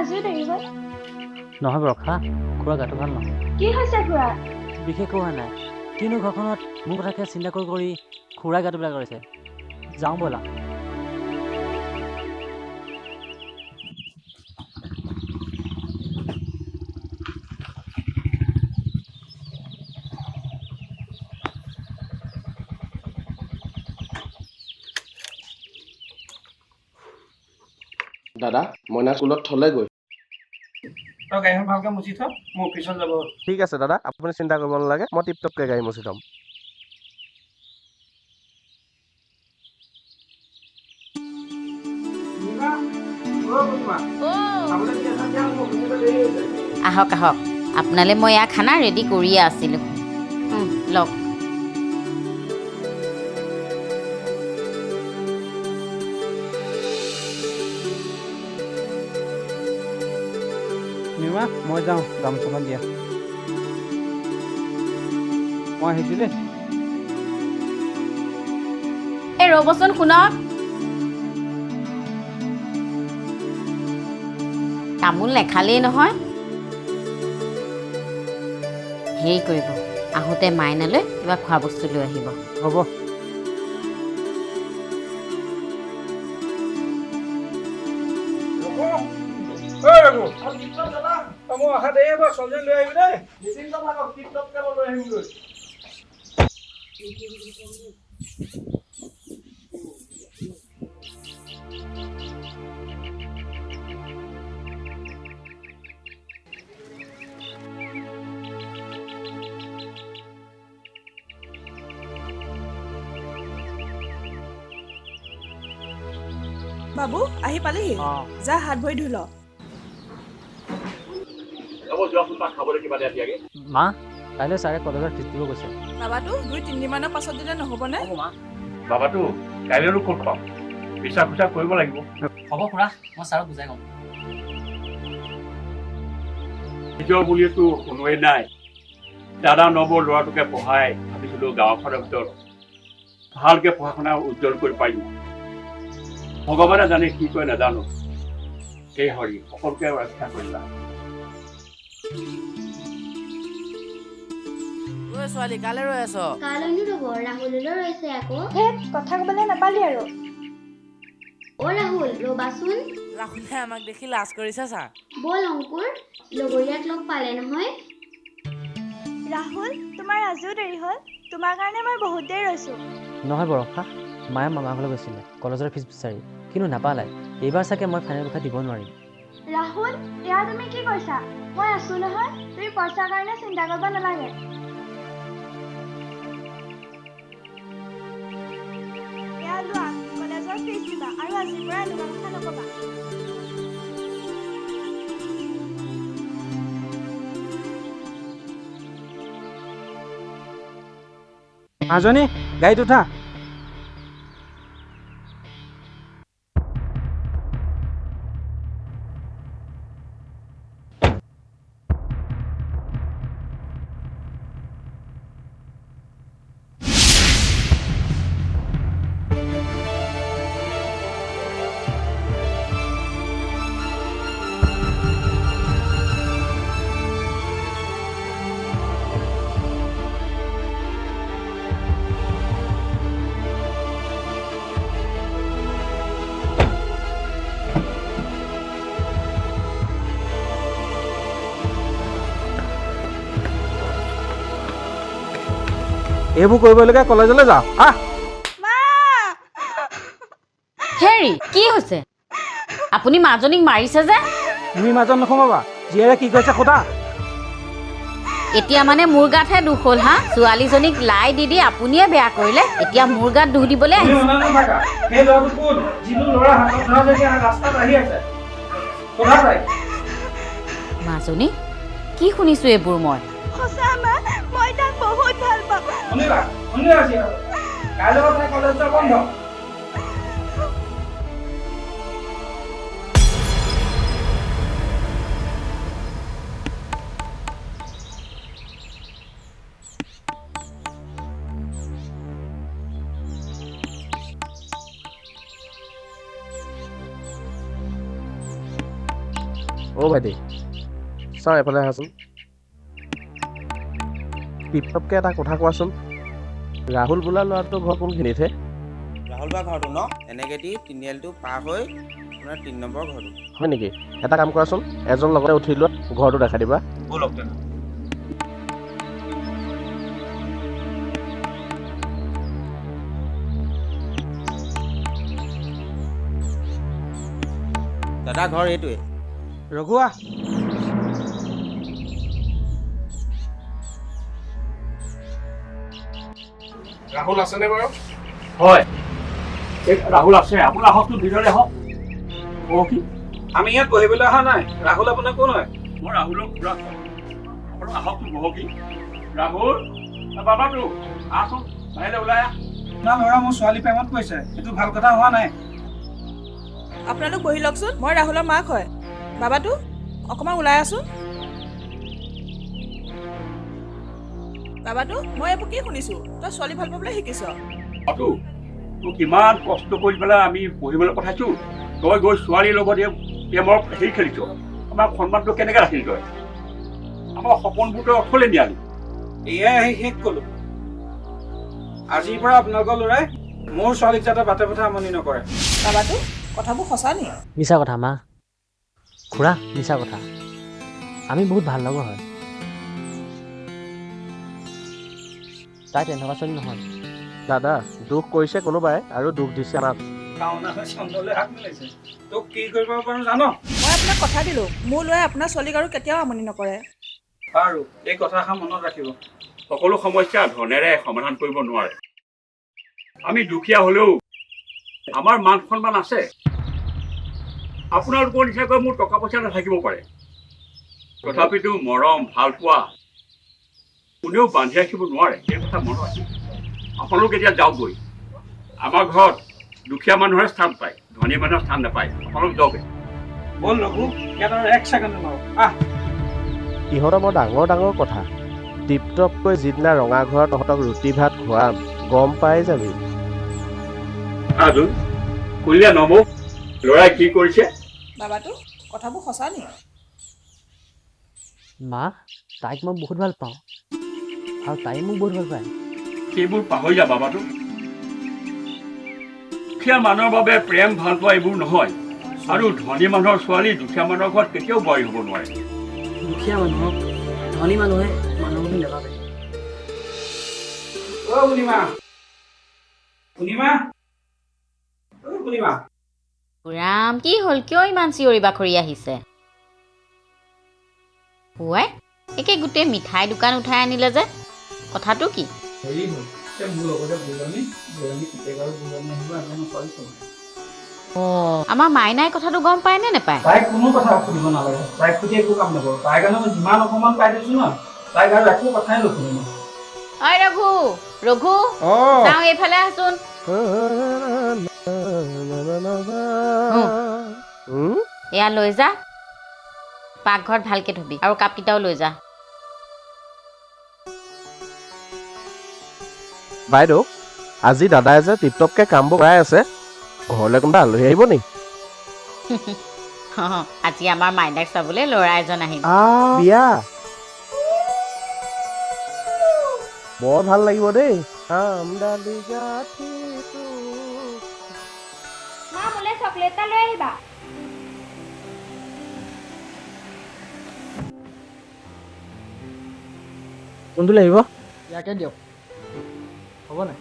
আজিও দেৰি হ'ল। নহয় বৰষা, খুৰা গাটো ভাল নহয়। কি হৈছে খুৰা? বিশেষ হোৱা নাই, কিন্তু ঘৰখনত মোৰ কথাকে চিন্তা কৰি কৰি খুৰা গাটো বেয়া কৰিছে। যাওঁ ব'লা। দাদা, মইনা স্কুলত থ'লেগৈ। তই গাড়ীখন ভালকৈ মুচি থ, মোৰ অফিচত যাব। ঠিক আছে দাদা, আপুনি চিন্তা কৰিব নালাগে, মই টিপ টপকৈ গাড়ী মুচি থ'ম। আহক আহক, আপোনালৈ মই এয়া খানা ৰেডি কৰিয়ে আছিলোঁ। লওক। নিমা, মই যাওঁ, গামোচাখন দিয়া। মই আহিছোঁ দেই। এই ৰ'বচোন, শুনক, তামোল নেখালেই নহয়। হেৰি কৰিব, আহোঁতে মাইনালৈ কিবা খোৱা বস্তু লৈ আহিব। হ'ব। বাবু আহি পালেহি, যা হাত ভৰি ধুই ল। মা, কাইলৈ ছাৰে কলেজত ফিজ দিব কৈছে। বাবাটো 2-3 দিনমানৰ পাছত দিলে নহ'বনে? বাবাটো কাইলৈনো ক'ত পাম, বিচাৰ খোচাৰ কৰিব লাগিব। হ'ব খুৰা, মই ছাৰক বুজাই ক'ম। নিজৰ বুলিয়েতো কোনোৱেই নাই। দাদা নবৌ ল'ৰাটোকে পঢ়াই ভাবিছিলোঁ গাঁওখনৰ ভিতৰত ভালকৈ পঢ়া শুনা উজ্জ্বল কৰি পাৰিম। ভগৱানে জানে কি কয় নাজানো। সেই হৰি, সকলোকে ৰক্ষা কৰিবা। ছোৱালী কালে ৰৈ আছ? কালৈনো ৰ'ব, ৰাহুললৈ ৰৈছে আকৌ। কথা ক'বলৈ নাপালি আৰু। অ ৰাহুল, ৰ'বাচোন। ৰাহুলে আমাক দেখি লাজ কৰিছে চা। ব'ল অংকুৰ, লগৰীয়াক লগ পালে নহয়। ৰাহুল, তোমাৰ আজিও দেৰি হ'ল। তোমাৰ কাৰণে মই বহুত দেৰি ৰৈছোঁ। নহয় বৰষা, মায়ে মামা ঘৰলৈ গৈছিলে কলেজৰ ফিজ বিচাৰি, কিন্তু নাপালে। এইবাৰ চাগে মই ফাইনেল পৰীক্ষা দিব নোৱাৰিম। ৰাহুল, এয়া তুমি কি কৈছা? মই আছোঁ নহয়, তুমি পইচাৰ কাৰণে চিন্তা কৰিব নালাগে। এয়া লোৱা, কলেজৰ ফিজ দিবা আৰু আজিৰ পৰা এনেকুৱা কথা নক'বা। মাজনী, গাড়ীত উঠা। এইবোৰ কৰিবলগীয়া কলেজলৈ যাওঁ, আহ। হেৰি, কি হৈছে? আপুনি মাজনীক মাৰিছে যে? তুমি মাজত নোসোমাবা, জীয়েৰে কি কৈছে সোধা। এতিয়া মানে মোৰ গাতহে দোষ হ'ল? হা, ছোৱালীজনীক লাই দি দি আপুনিয়ে বেয়া কৰিলে, এতিয়া মোৰ গাত দোষ দিবলৈ তুমি আহিছে। মনত নাথাকা। সেই ল'ৰাটো কোন, যিটো ল'ৰা হাতত ধৰা যেতিয়া ৰাস্তাত আহি আছে, সোধা তাইক। মাজনী, কি শুনিছো এইবোৰ মই? সঁচা মা, মই তাক বহুত ভাল পাওঁ। শুনিবা, শুনিবা জীয়েৰ, কাইলৈ পৰা তাই কলেজ যোৱা বন্ধ। অ' ভাইটি, চাওঁ এফালে আহাচোন। টিপটপকৈ এটা কথা কোৱাচোন, ৰাহুল বোলা ল'ৰাটোৰ ঘৰ কোনখিনিতহে? ৰাহুল বা ঘৰটো ন এনেকেদি তিনিআলিটো পাৰ হৈ আপোনাৰ 3 নম্বৰ ঘৰটো। হয় নেকি? এটা কাম কৰাচোন, এজন লগতে উঠি লোৱা, ঘৰটো দেখাই দিবা। ব'লক তেনে। দাদা ঘৰ এইটোৱে। ৰঘুৱা, ৰাহুল আছেনে বাৰু? হয়, এই ৰাহুল আছে। আপোনাৰ আহকচোন, ভিতৰলৈ আহক। বহকি। আমি ইয়াত বহিবলৈ অহা নাই। ৰাহুল আপোনাৰ কোন হয়? মই ৰাহুলক খুৰাক হয়। আপোনালোক আহকচোন, বহকি। ৰাহুল, বাবাটো আহচোন, বাহিৰলৈ ওলাই আহ। আপোনাৰ ল'ৰা মোৰ ছোৱালী প্ৰেমত পৰিছে, এইটো ভাল কথা হোৱা নাই। আপোনালোক বহি লওকচোন, মই ৰাহুলৰ মাক হয়। বাবাটো অকণমান ওলাই আছোন। বাবাটো, মই এইবোৰ কি শুনিছোঁ? তই ছোৱালী ভাল পাবলৈ শিকিছ? বাবাটো, তোক ইমান কষ্ট কৰি পেলাই আমি পঢ়িবলৈ পঠাইছোঁ, তই গৈ ছোৱালীৰ লগত এই প্ৰেমৰ হেৰি খেলিছ। আমাৰ সন্মানটো কেনেকৈ ৰাখিলি তই? আমাৰ সপোনবোৰ তই অথলে নিয়ালি। এয়াই আহি শেষ ক'লো। আজিৰ পৰা আপোনালোকৰ ল'ৰাই মোৰ ছোৱালীক যাতে বাটে পথে আমনি নকৰে। বাবাটো, কথাবোৰ সঁচা নি? মিছা কথা মা, খুৰা মিছা কথা। আমি বহুত ভাল লগৰ হয়। তাই তেনেকুৱা ছোৱালী নহয়। দাদা, দুখ কৰিছে কোনোবাই আৰু দুখ দিছে আমাক। ভাওনা হৈ চন্দ্ৰলৈ হাত মিলাইছে। তোক কি কৰিব পাৰোঁ জান? মই আপোনাক কথা দিলোঁ, মোৰ ল'ৰাই আপোনাৰ ছোৱালীক আৰু কেতিয়াও আমনি নকৰে। বাৰু, এই কথাষাৰ মনত ৰাখিব। সকলো সমস্যা ধনেৰে সমাধান কৰিব নোৱাৰে। আমি দুখীয়া হ'লেও আমাৰ মান সন্মান আছে। আপোনালোকৰ নিচিনাকৈ মোৰ টকা পইচা নাথাকিব পাৰে, তথাপিতো মৰম ভালপোৱা কোনেও বান্ধি ৰাখিব নোৱাৰে। এই কথা মনত ৰাখিব। আপোনালোক এতিয়া যাওকগৈ। আমাৰ ঘৰত দুখীয়া মানুহৰে স্থান পায়, ধনী মানুহৰ স্থান নাপায়। আপোনালোক যাওকগৈ। ব'ল ৰঘু, ইয়াত আৰু এক ছেকেণ্ড নৰওঁ। আহ। ইহঁতৰ বৰ ডাঙৰ ডাঙৰ কথা। টিপটপকৈ যিদিনা ৰঙা ঘৰত তহঁতক ৰুটি ভাত খুৱাম, গম পাই যাবি। আজোন, শুনিলে নবৌ ল'ৰাই কি কৰিছে? বাবাটো, কথাবোৰ সঁচা নি? মা, তাইক মই বহুত ভাল পাওঁ আৰু তাই মোক বহুত ভাল পায়। সেইবোৰ পাহৰি যা বাবাটো। দুখীয়া মানুহৰ বাবে প্ৰেম ভালপোৱা এইবোৰ নহয়, আৰু ধনী মানুহৰ ছোৱালী দুখীয়া মানুহৰ ঘৰত কেতিয়াও বোৱাৰী হ'ব নোৱাৰে। দুখীয়া মানুহক ধনী মানুহে মানুহ বুলি নাভাবে। অ' পূৰ্ণিমা, পূৰ্ণিমা, অ' পূৰ্ণিমা। ৰাম, কি হ'ল? কিয় ইমান চিঞৰি বাখৰি আহিছে? পুৱাই একে গোটেই মিঠাই দোকান উঠাই আনিলে যে, কথাটো কি? হেৰি হ'ল, এই মোৰ লগতে বুজনি, বুজনি পিতেক আৰু বুজনি আহিব, এজনৰ ছোৱালী চাব। অঁ, আমাৰ মাইনাই কথাটো গম পায় নে নাপায়? তাইক কোনো কথা সুধিব নালাগে, তাইক সুধি একো কাম নকৰোঁ। তাইৰ কাৰণে মই যিমান অপমান পাই দিছোঁ ন, তাইক আৰু একো কথাই নুশুনো মই। ঐ ৰঘু, ৰঘু, যাওঁ এইফালে আহচোন। এয়া লৈ যা, পাকঘৰত ভালকে ধুবি আৰু কাপকেইটাও লৈ যা। বাইদেউ, আজি দাদাই যে টিপটপকৈ কামবোৰ কৰাই আছে, ঘৰলৈ কোনোবা আলহী আহিব নি? আজি আমাৰ মাইনাক চাবলৈ ল'ৰা এজন আহিব। বিয়া বৰ ভাল লাগিব দেই। মা, মোলৈ চকলেট এটা লৈ আহিবা। কোনটো লাগিব? ইয়াকে দিয়ক, হ'ব নাই?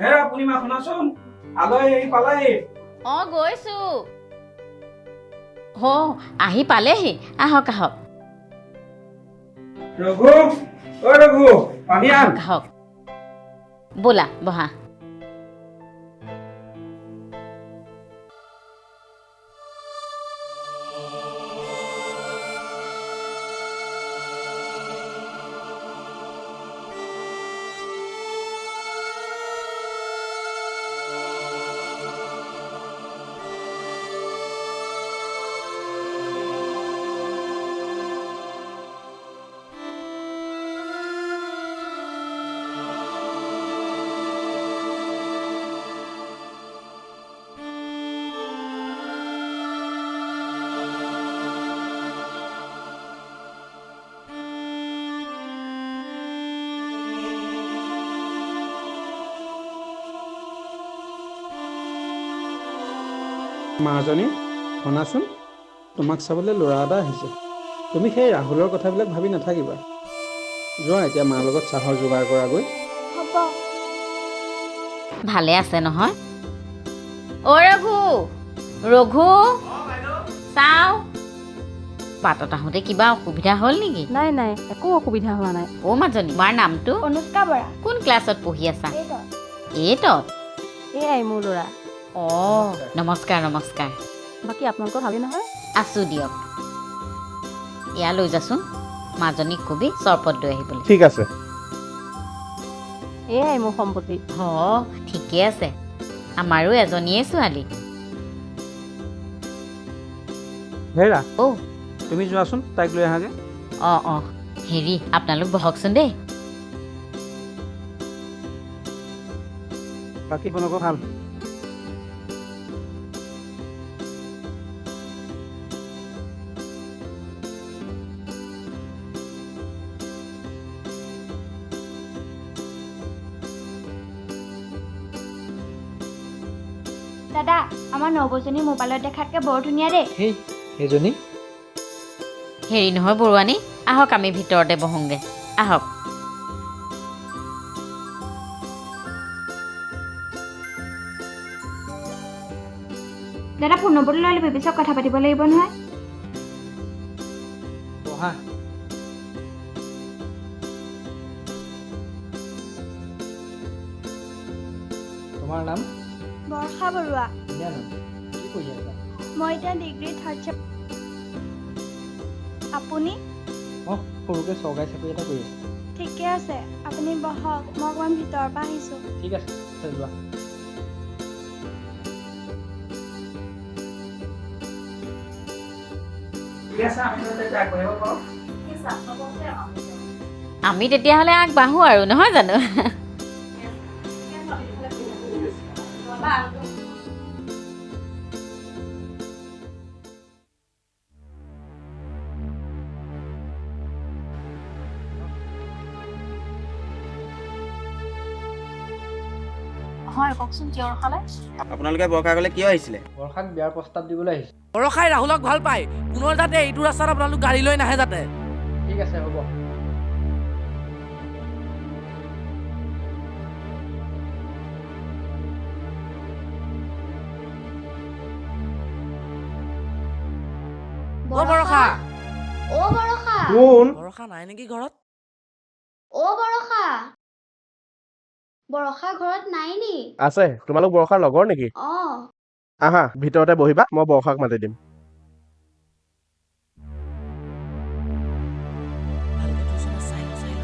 হেৰা পূৰ্ণিমা, শুনাচোন, আলহী আহি পালেহি। অ, গৈছো। অ, আহি পালেহি, আহক আহক। ৰঘু, অ ৰঘু, পানী আন। আহক, ব'লা বহা। মাজনী, শুনাচোন, তোমাক চাবলৈ ল'ৰা এটা আহিছে। তুমি সেই ৰাহুলৰ কথাবিলাক ভাবি নাথাকিবা। যোৱা, এতিয়া মাৰ লগত চাহৰ যোগাৰ কৰাগৈ। হ'ব। ভালে আছে নহয়? অ ৰঘু, ৰঘু, চাওঁ, বাটত আহোঁতে কিবা অসুবিধা হ'ল নেকি? নাই নাই, একো অসুবিধা হোৱা নাই। অ' মাজনী, তোমাৰ নামটো? অনুষ্কা বৰা। কোন ক্লাছত পঢ়ি আছা? এইটত। এইটত? এয়াই মোৰ ল'ৰা। অঁ, নমস্কাৰ নমস্কাৰ। বাকী আপোনালোকৰ ভালেই নহয়? আছোঁ দিয়ক। এয়া লৈ যাচোন, মাজনীক কবি চৰবত লৈ আহিবলৈ। ঠিক আছে। এয়াই মোৰ সম্পত্তি। অঁ, ঠিকে আছে, আমাৰো এজনীয়ে ছোৱালী। হেৰা, অ' তুমি যোৱাচোন, তাইক লৈ আহাগৈ। অঁ অঁ, হেৰি, আপোনালোক বহকচোন দেই। বাকী আপোনালোকৰ ভাল? দাদা, আমাৰ নবৌজনী মোবাইলত দেখাতকৈ বৰ ধুনীয়া দেই। সেই সেইজনী? হেৰি নহয় বৰুৱানী, আহক আমি ভিতৰতে বহোঁগৈ, আহক। দাদা, ফোন নম্বৰটো লৈ ল'বি, পিছত কথা পাতিব লাগিব নহয়। বহা। তোমাৰ নাম? বৰ্ষা বৰুৱা। ধুনীয়া নাম। কি পঢ়ি আছা? মই এতিয়া ডিগ্ৰী থাৰ্ড চেম। আপুনি? মই সৰুকৈ চৰকাৰী চাকৰি এটা কৰি আছোঁ। ঠিকে আছে, আপুনি বহক, মই অকণমান ভিতৰৰ পৰা আহিছোঁ। ঠিক আছে, যোৱা। ঠিক আছে, আমি তেতিয়া আগবাঢ়িব পাৰোঁ। আমি তেতিয়াহ'লে আগবাঢ়ো আৰু, নহয় জানো? হয়, কওকচোন, কিয় ৰখালে? আপোনালোকে বৰষা ঘৰলৈ কিয় আহিছিলে? বৰ্ষাক বিয়াৰ প্ৰস্তাৱ দিবলৈ আহিছোঁ। বৰষাই ৰাহুলক ভাল পায়, পুনৰ যাতে এইটো ৰাস্তাত আপোনালোক গাড়ী লৈ নাহে যাতে। ঠিক আছে, হ'ব। অ বৰষা, অ বৰষা। কোন? বৰষা নাই নেকি ঘৰত? অ বৰষা, বৰষা ঘৰত নাই নি? আছে। তোমালোক বৰ্ষাৰ লগৰ নেকি? অঁ। আহা, ভিতৰতে বহিবা, মই বৰ্ষাক মাতি দিম। ভালকৈ থৈছ না? চাই ল, চাই ল।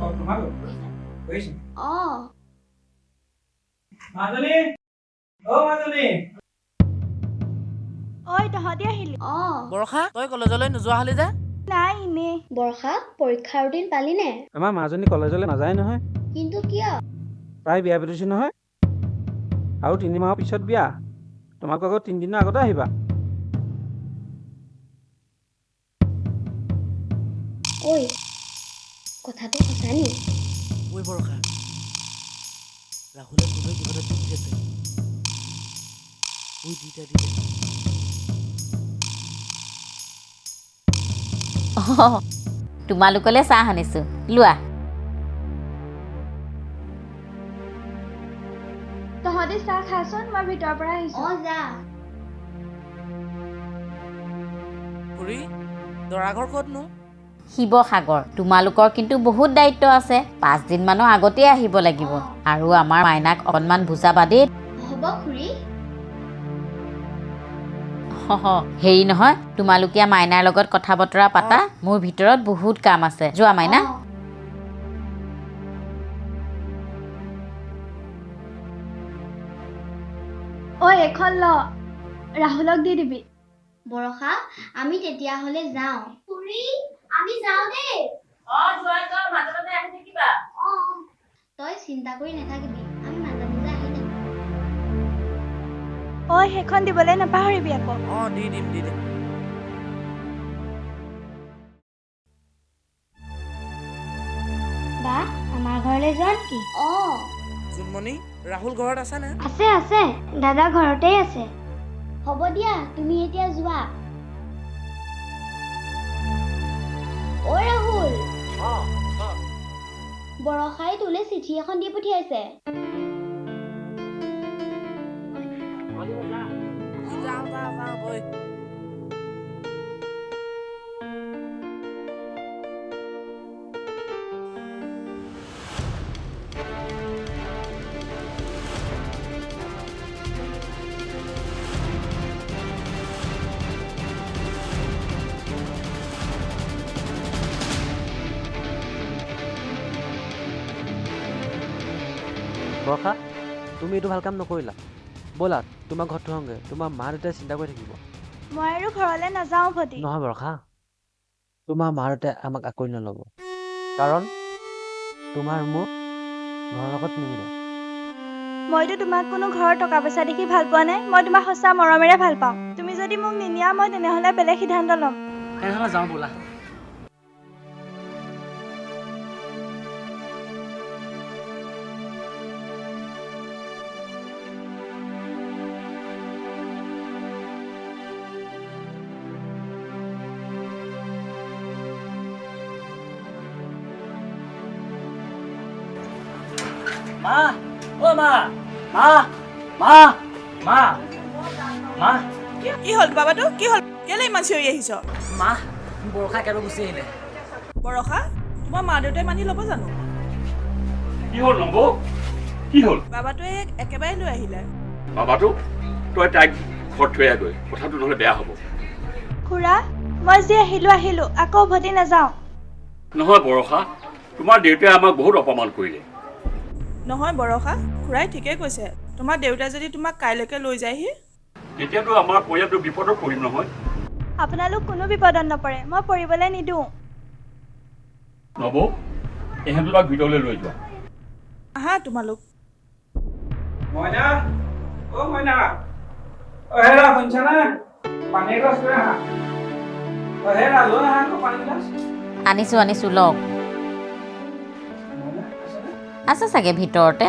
অঁ, তোমালোক বুজিছা? অঁ। মাজনী, অ' মাজনী। ঐ, তহঁতি আহিলি? অঁ। বৰষা, তই কলেজলৈ নোযোৱা হ'লি যে? নাই, এনেই। বৰ্ষা, পৰীক্ষাৰ দিন পালিনে? আমাৰ মাজনী কলেজলৈ নাযায় নহয়। কিন্তু কিয়? তাই বিয়া পাতিছে নহয়, আৰু 3 মাহৰ পিছত বিয়া। তোমালোক আকৌ 3 দিনৰ আগতে আহিবা। ঐ, কথাটো সঁচা নি? ঐ বৰষা, ৰাহুলে তোলৈ কিবা এটা দি পঠিয়াইছে। ঐ, দি দে, দি দে। অঁ, তোমালোকলৈ চাহ আনিছোঁ, লোৱা। তহঁতি চাহ খাচোন, মই ভিতৰৰ পৰা আহিছোঁ। অঁ, যা। খুৰী, দৰা ঘৰ ক'তনো? শিৱসাগৰ। তোমালোকৰ কিন্তু বহুত দায়িত্ব আছে, 5 দিনমানৰ আগতেই আহিব লাগিব। আৰু আমাৰ মাইনাক অকণমান বুজাবা দেই। হ'ব খুৰী। হেৰি নহয়, তোমালোকে মাইনাৰ লগত কথা বতৰা পাতা, মোৰ ভিতৰত বহুত কাম আছে। যোৱা মাইনা। অঁ। ঐ, এইখন ল, ৰাহুলক দি দিবি। বৰষা, আমি তেতিয়াহ'লে যাওঁ। খুৰী, আমি যাওঁ দেই। অ, যোৱা যোৱা, মাজে মাজে আহি থাকিবা। অঁ। তই চিন্তা কৰি নাথাকিবি, আমি মাজে মাজে আহি থাকোঁ। ঐ, সেইখন দিবলৈ নাপাহৰিবি আকৌ। অঁ, দি দিম দি দিম। বা, আমাৰ ঘৰলৈ যোৱা নেকি? অঁ। জোনমণি, ৰাহুল ঘৰত আছেনে? আছে আছে, দাদা ঘৰতেই আছে। হ'ব দিয়া, তুমি এতিয়া যোৱা। অ ৰাহুল, বৰষাই তোলৈ চিঠি এখন দি পঠিয়াইছে। যাওঁ যাওঁ যাওঁ বৈ। বৰষা, তুমি এইটো ভাল কাম নকৰিলা। ব'লা, তোমাৰ ঘৰত থৈ আহোঁগৈ, তোমাৰ মা দেউতাই চিন্তা কৰি থাকিব। মই আৰু ঘৰলৈ নাযাওঁ ভতি। নহয় বৰষা, তোমাৰ মা দেউতাই আমাক আঁকোৱালি নল'ব, কাৰণ তোমাৰ মোৰ ঘৰৰ লগত নিমিলে। মইতো তোমাক কোনো ঘৰৰ টকা পইচা দেখি ভাল পোৱা নাই, মই তোমাক সঁচা মৰমেৰে ভাল পাওঁ। তুমি যদি মোক নিনিয়া, মই তেনেহ'লে বেলেগ সিদ্ধান্ত ল'ম। তেনেহ'লে যাওঁ ব'লা। মা, অ মা, মা, মা, মা, মা। কি হ'ল বাবাটো, কি হ'ল? কেলে ইমান চিঞৰি আহিছ? মা, বৰষা একেবাৰে গুচি আহিলে। বৰষা, তোমাৰ মা দেউতাই মানি ল'ব জানো? কি হ'ল নবৌ, কি হ'ল? বাবাটোৱে একেবাৰে লৈ আহিলে। বাবাটো, তই তাইক ঘৰত থৈ আহগৈ, কথাটো নহ'লে বেয়া হ'ব। খুৰা, মই যি আহিলো আহিলো, আকৌ উভতি নাযাওঁ। নহয় বৰষা, তোমাৰ দেউতাই আমাক বহুত অপমান কৰিলে। নহয় বৰষা, খুৰাই ঠিকেই কৈছে। তোমাৰ দেউতাই যদি তোমাক কাইলৈকে লৈ যায়হি, তেতিয়াতো আমাৰ পৰিয়ালটো বিপদত পৰিম নহয়। আপোনালোক কোনো বিপদত নপৰে, মই পৰিবলৈ নিদিওঁ। নবৌ, এহেঁত দুটাক ভিতৰলৈ লৈ যোৱা। আহা তোমালোক। মইনা, অ মইনা, অ হেৰা শুনিছানে? পানী এগিলাচ লৈ আহা। অ হেৰা, লৈ আহা আকৌ পানী গিলাচ। আনিছোঁ আনিছোঁ, লওক। আছে চাগে ভিতৰতে।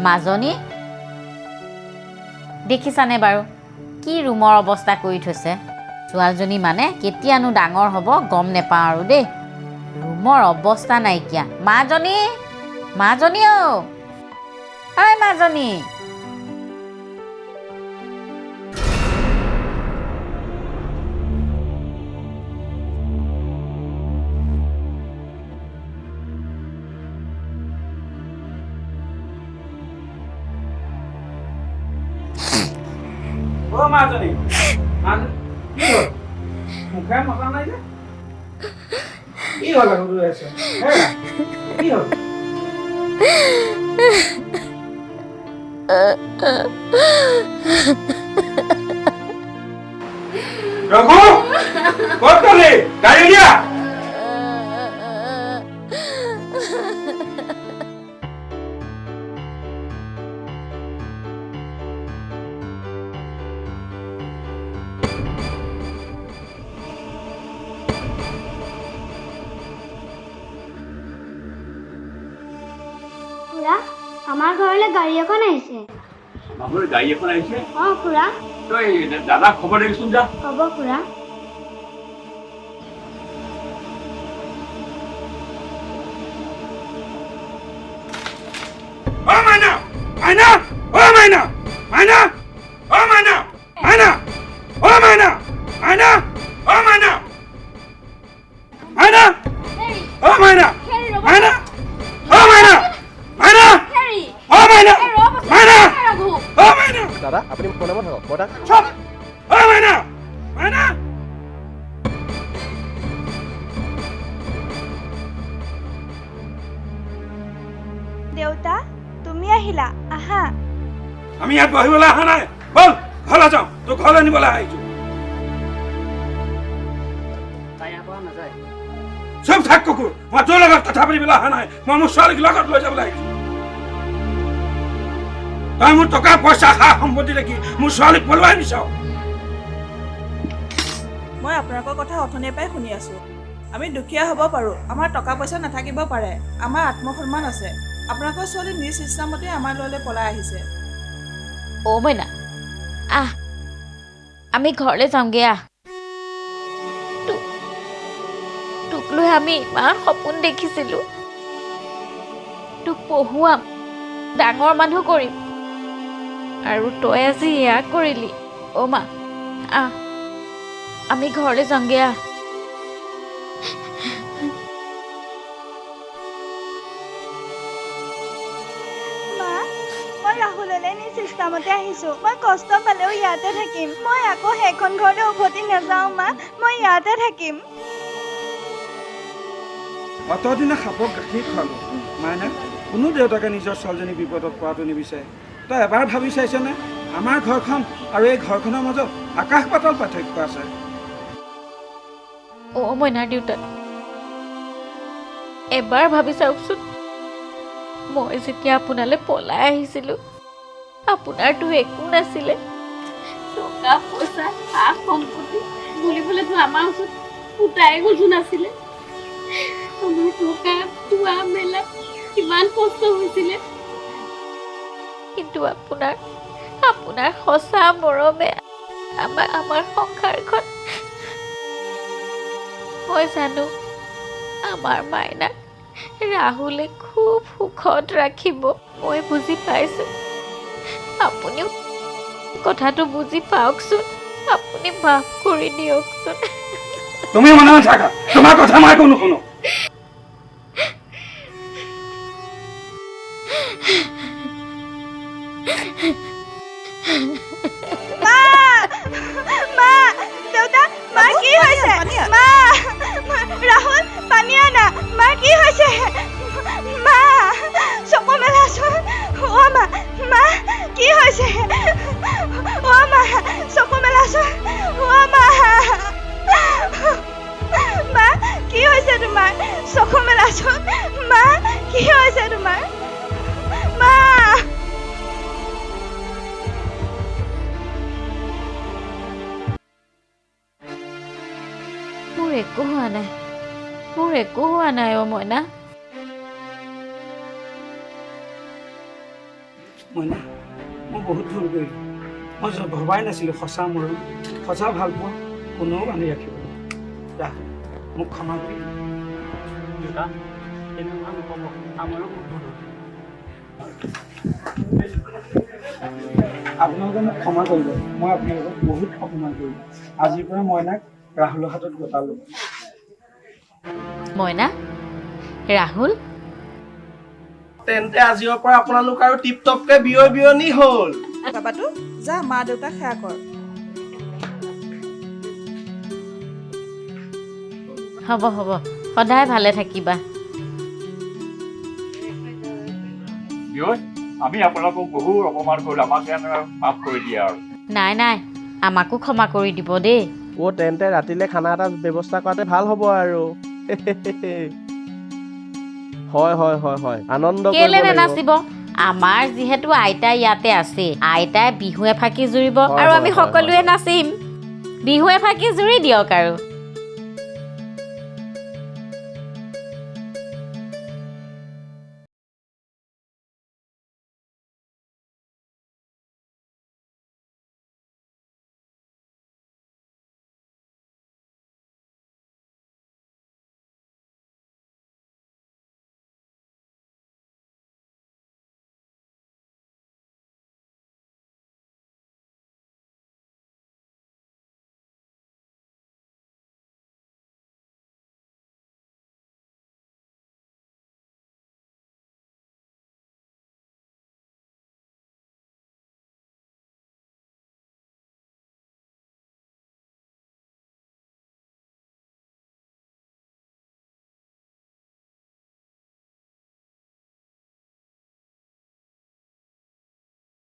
মাজনী, দেখিছানে বাৰু কি ৰুমৰ অৱস্থা কৰি থৈছে? ছোৱালীজনী মানে কেতিয়ানো ডাঙৰ হ'ব গম নেপাওঁ আৰু দেই। ৰুমৰ অৱস্থা নাইকিয়া। মাজনী, মাজনী, অ ঐ মাজনী। অ মাজনী, মাজনী, কি হ'ল? মুখে মতা নাই যে? কি হ'ল আকৌ ৰৈ আছ? হেৰা, কি হ'ল? ৰঘু, ক'ত গ'লি? গাড়ী উলিয়া। খুৰা, আমাৰ ঘৰলৈ গাড়ী এখন আহিছে। আমাৰ গাড়ী এখন আহিছে? অ খুৰা। তই দাদাক খবৰ দেচোন যা। হ'ব খুৰা। অ মাইনা, মাইনা, অ মাইনা, মাইনা, অ মাইনা, মাইনা, অ মাইনা, মাইনা, অ মাইনা, মাইনা, অ মাইনা, মাইনা, অ মাইনা, মাইনা, অ মাইনা, মাইনা, অ মাইনা। দাদা, আপুনি প্ৰণামত থাকক, মই তাক চুপ। অ মাইনা, মাইনা। দেউতা, তুমি আহিলা, আহা। আমি ইয়াত বহিবলৈ অহা নাই, ব'ল ঘৰলৈ যাওঁ। তোক ঘৰলৈ নিবলৈ আহিছো। চব থাক কুকুৰ, মই তোৰ লগত কথা পাতিবলৈ অহা নাই, মই মোৰ ছোৱালীক লগত লৈ যাবলৈ আহিছো। তই মোৰ টকা পইচা সা সম্পত্তি দেখি মোৰ ছোৱালীক পলুৱাই নিছ। মই আপোনালোকৰ কথা অথনিৰ পৰাই শুনি আছো। আমি দুখীয়া হ'ব পাৰোঁ, আমাৰ টকা পইচা নাথাকিব পাৰে, আমাৰ আত্মসন্মান আছে। আপোনালোকৰ ছোৱালী নিজ ইচ্ছামতে আমাৰ ল'ৰালৈ পলাই আহিছে। অ' মইনা, আহ আমি ঘৰলৈ যাওঁগৈ। আহ, তোক লৈ আমি ইমান সপোন দেখিছিলোঁ, তোক পঢ়ুৱাম, ডাঙৰ মানুহ কৰিম, আৰু তই আজি এয়া কৰিলি। অ' মা, আহ আমি ঘৰলৈ যাওঁগৈ। আহ। মা, মই ৰাহুললৈ নিজ ইচ্ছামতে আহিছোঁ। মই কষ্ট পালেও ইয়াতে থাকিম। মই আকৌ সেইখন ঘৰলৈ উভতি নাযাওঁ মা, মই ইয়াতে থাকিম। অতদিনে সাপক গাখীৰ খোৱালোঁ মাইনা, কোনো দেউতাকে নিজৰ ছোৱালীজনী বিপদত পৰাটো নিবিচাৰে। তই এবাৰ ভাবি চাইছনে আমাৰ ঘৰখন আৰু এই ঘৰখনৰ মাজত আকাশ পাতাল পাৰ্থক্য আছে। অ' মইনাৰ দেউতা, এবাৰ ভাবি চাওকচোন, মই যেতিয়া আপোনালৈ পলাই আহিছিলোঁ আপোনাৰতো একো নাছিলে, টকা পইচা সা সম্পত্তি বুলিবলৈতো আমাৰ ওচৰত ফুটাই গুজো নাছিলে। আমাৰ টকা খোৱা মেলা কিমান কষ্ট হৈছিলে, কিন্তু আপোনাৰ আপোনাৰ সঁচা মৰমে আমাৰ আমাৰ সংসাৰখন, মই জানো আমাৰ মাইনাক ৰাহুলে খুব সুখত ৰাখিব। মই বুজি পাইছোঁ, আপুনিও কথাটো বুজি পাওকচোন, আপুনি মাফ কৰি দিয়কচোন। তুমি মনে নাথাকা, তোমাৰ কথা মই একো নুশুনো। মা, মা, দেউতা, মা কি হৈছে? মা, ৰাহুল পানী আনা। মা কি হৈছে? মা চকু মেলাচোন। অ' মা, মা কি হৈছে? অ' মা চকু মেলাচোন। অ' মা, মা কি হৈছে তোমাৰ? চকু মেলাচোন। মা কি হৈছে তোমাৰ? মা। মোৰ একো হোৱা নাই, মোৰ একো হোৱা নাই অ' মইনা। মইনা, মই বহুত ভুল কৰিলোঁ। মই ভবাই নাছিলোঁ সঁচা মৰম, সঁচা ভালপোৱা কোনেও বান্ধি ৰাখিব। ৰাহুল, মোক ক্ষমা কৰি দেউতা, তেনেকুৱা নক'ব, আমাৰো বহুত ভুল হ'ল। আপোনালোকে মোক ক্ষমা কৰিব, মই আপোনালোকক বহুত অপমান কৰিলোঁ। আজিৰ পৰা মইনাক ৰাহুলৰ হাতত গতালোঁ। মইনা, ৰাহুল, তেন্তে আজিৰ পৰা আপোনালোক আৰু টিপ টপকে বিয়ৈ বিয়নী হ'ল। বাবাটো যা, মা দেউতাক সেৱা কৰ। হ'ব হ'ব, সদায় ভালে থাকিবা। আমি আপোনালোকক বহুত অপমান কৰিলোঁ, আমাক মাফ কৰি দিয়া আৰু। নাই নাই, আমাকো ক্ষমা কৰি দিব দেই। অ' তেন্তে ৰাতিলৈ খানা এটা ব্যৱস্থা কৰাতে ভাল হ'ব আৰু। হয় হয় হয় হয়, আনন্দ কেলে নানাচিব? আমাৰ যিহেতু আইতা ইয়াতে আছে, আইতাই বিহু এফাকি জুৰিব আৰু আমি সকলোৱে নাচিম। বিহু এফাকি জুৰি দিয়ক আৰু।